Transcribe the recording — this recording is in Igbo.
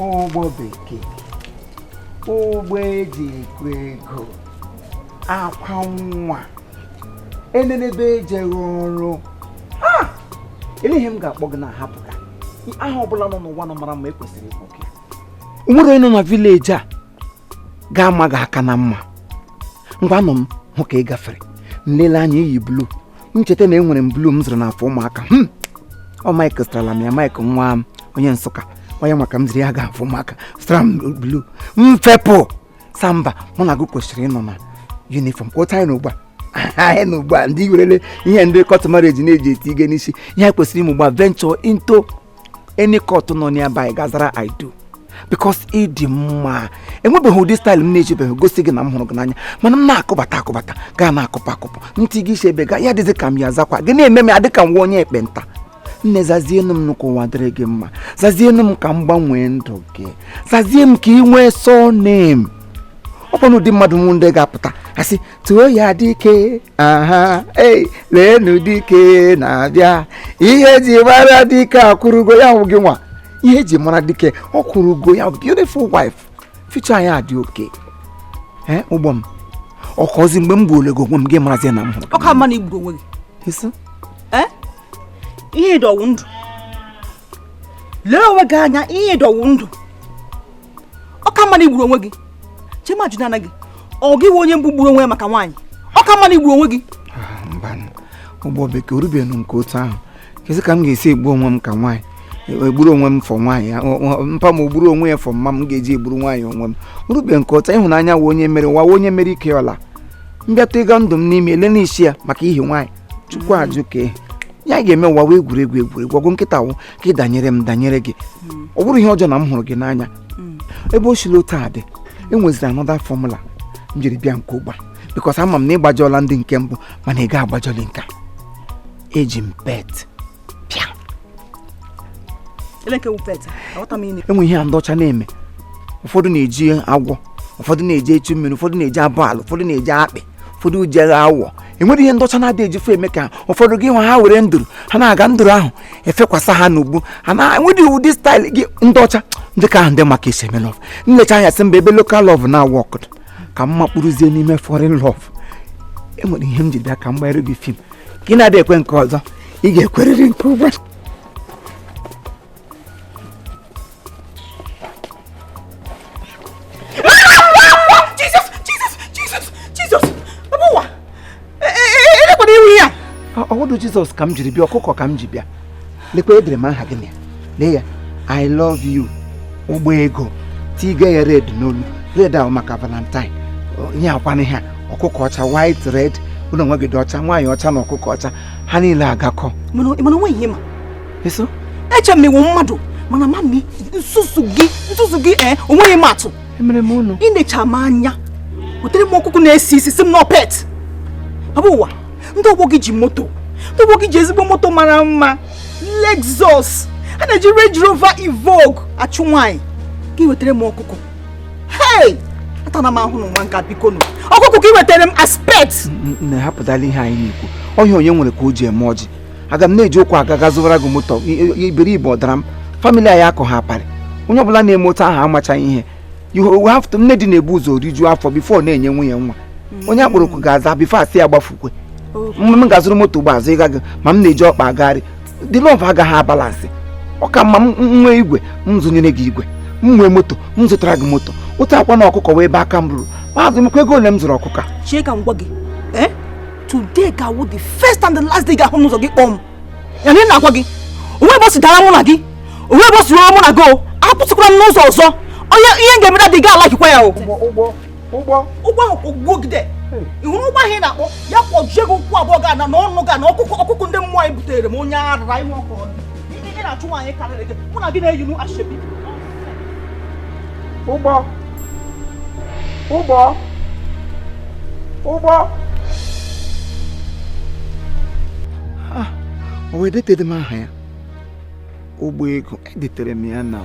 Ụgbọ bekee, ụgbọ eji ekwu ego, akwa nwa, enenebe ejeghị ọrụ. Ah! Ele ihe m ga-akpọ gị na-ahapụ ka aha ọbụla nọ n'ụwa nọ mara mma ekwesịrị ịkpọ gị. O nwere onye nọ na village a ga-ama gị aka na mma. Ngwa nọ m hụ ka ị gafere, m lele anya iyi blue, m cheta na enwere m blue m zụrụ n'afọ ụmụaka. Ọ Mike zụtara m ya, Mike nwa m onye Nsụka, onye maka m ziri ya ga afọ ụmụaka zụtara m blue. M fepụ samba, mụ na gị kwesịrị ịnọ na uniform ka otu anyị n'ugbu a, anyị na ugbu a ndị werele ihe ndị court marriage na-eji eti ige n'isi. Ihe anyị kwesịrị ime ugbu a, venture into any court nọ nearby gazara I do, because ị dị mma. Enwebeghị ụdị style m na-ejibeghị gosi gị na m hụrụ gị n'anya, mana m na-akụbata akụbata gaa na-akụpụ akụpụ ntị gị isi ebe gaa ya dịzị ka m ya zakwa gị na-eme m ya dị ka m nwa onye ekpenta. Nne, zazienụ m ka ụwa dịrị gị mma, zazienụ m ka m gbanwee ndụ gị, zazie m ka ị nwee surname. Ọ bụ n'ụdị mmadụ nwụ ndị ga-apụta asị tụọ ya dike, aha ei leenụ dike na-abịa, ihe eji mara dike akwụrụgo ya, hụ gị nwa ihe eji mara dike ọ kwụrụgo ya. Beautiful wife, future anyị adị oke. Ee, ụgbọ m ọkọzi mgbe m gbuole gị onwe m gị marazie na m hụrụ. Ọ ka mma na igburu onwe gị. Isi? Ee, ihe ịdọwụ ndụ, lee onwe gị anya, ihe ịdọwụ ndụ, ọ ka mma na igburu onwe gị. Chema jụ na gị, ọ gị wụ onye mbụ gburu onwe ya maka nwaanyị? Ọ ka mma na igburu onwe gị. Mba, ụgbọ bekee orubeghị nke otu ahụ. Kezi ka m ga-esi egbu onwe m ka nwaanyị egburu onwe m for nwaanyị mpa m ogburu onwe ya for mma m ga-eji egburu nwaanyị onwe m orube nke otu ịhụnanya wụ onye mere ụwa wụ onye mere ike ọla mbịata ịga ndụ m n'ime ele n'isi ya maka ihi nwaanyị chukwu ajụ ka ya ga-eme ụwa wee egwuregwu egwuregwu ọgwụ nkịta wụ ka ị danyere m danyere gị. Ọ bụrụ ihe ọjọọ na m hụrụ gị n'anya ebe o sila otu a dị, enweziri another formula m jiri bịa nke ụgba, because ama m na ịgbajọla ndị nke mbụ, mana ị ga-agbajọli nke a. Eji m pet bịa. Enwe ihe a ndị ọcha na-eme, ụfọdụ na-eji agwọ, ụfọdụ na-eji echu mmiri, ụfọdụ na-eji abụ ala, ụfọdụ na-eji akpị, ụfọdụ ji awọ. Enwere ihe ndị ọcha na-adị ejifu eme ka ụfọdụ gị nwa ha were nduru ha na-aga nduru ahụ efekwasa ha n'ugbu ha na enwere ụdị style gị ndị ọcha ndị ka ahụ ndị maka esi eme love. Nlecha anya sị mba, ebe local love na work ka m makpụrụzie n'ime foreign love. Enwere ihe m ji bịa ka m gbanyere gị film ka ị na-adị ekwe nke ọzọ, ị ga-ekwerịrị nke ugbu a. Jesus, Jesus, Jesus, Jesus! Baba ụwa, elekwana ihu ya. Ọwụdụ Jizọs ka m jiri bịa, ọkụkọ ka m ji bịa. Lekwa edere m aha gị na ya, lee ya, I love you, ụgbọ ego tiga ya red n'olu, red ahụ maka Valentine. Ihe akwana ihe a ọkụkọ ọcha, white red, ụlọ onwe gị dị ọcha, nwaanyị ọcha na ọkụkọ ọcha, ha niile agakọ. Mana onwe ihe ma eso eche m iwu mmadụ, mana mami nsusu gị, nsusu gị, ee, onweghị m atụ. Emere m unu. Ị na-echa m anya wetere m ọkụkọ na-esi isi si m nọ pet. Baba ụwa, ndị ọgbọ gị ji moto, ndị ọgbọ gị ji ezigbo moto mara mma, Lexus, ha na-eji Range Rover Evoque achụ nwaanyị, ka ị wetere m ọkụkọ. Hey, atana m ahụ n'ụwa nka, biko nụ, ọkụkọ ka ị wetere m as pet. Na-ahapụtala ihe anyị na-ekwu ọhịa onye nwere ka o ji eme ọjị. Aga m na-eji ụkwụ aga ga zụwara gị moto iberibe ọdara m family anyị akọ ha aparị. Onye ọbụla na-eme otu ahụ amachaghị ihe. You have to, nne di na-ebu ụzọ rijuo afọ before na-enye nwunye nwa. Onye akpọrọ oku ga-aza before asị ya gbafukwe. M ga-azụrụ moto ugbo azụ ịga gị ma m na-eji ọkpa agagharị, the love agaghị abalansị. Ọ ka mma m nwee igwe m zụnyere gị igwe, m nwee moto m zụtara gị moto. Otu akwa na ọkụkọ wee ebe aka m ruru maazị mkwa ego ole m zụrụ ọkụkọ. Chie ka m gwa gị, eh, today ga-awụ the first and the last day ga-ahụ n'ụzọ gị kpọọ m ya na ị na-agwa gị onwe ebe o si dara mụ na gị, onwe ebe o si ruo mụ na gị, o apụsịkwara m n'ụzọ ọzọ. Onye ihe m ga-emere dị ga-alakikwa ya o. Ụgbọ ụgbọ ụgbọ ahụ kwọgbuogide ị hụrụ ụgbọ ahụ ị na-akpọ ya kwọjie gị ụkwụ abụọ ga na n'ọnụ ga na ọkụkọ ọkụkọ ndị mmụọ anyị butere m onye ara ihe ọkụ ị na-achụ nwaanyị karịrị gị mụ na gị na-eyinu ashebi. Ụgbọ ụgbọ ụgbọ o wee detere m aha ya ụgbọ ego edetere m ya na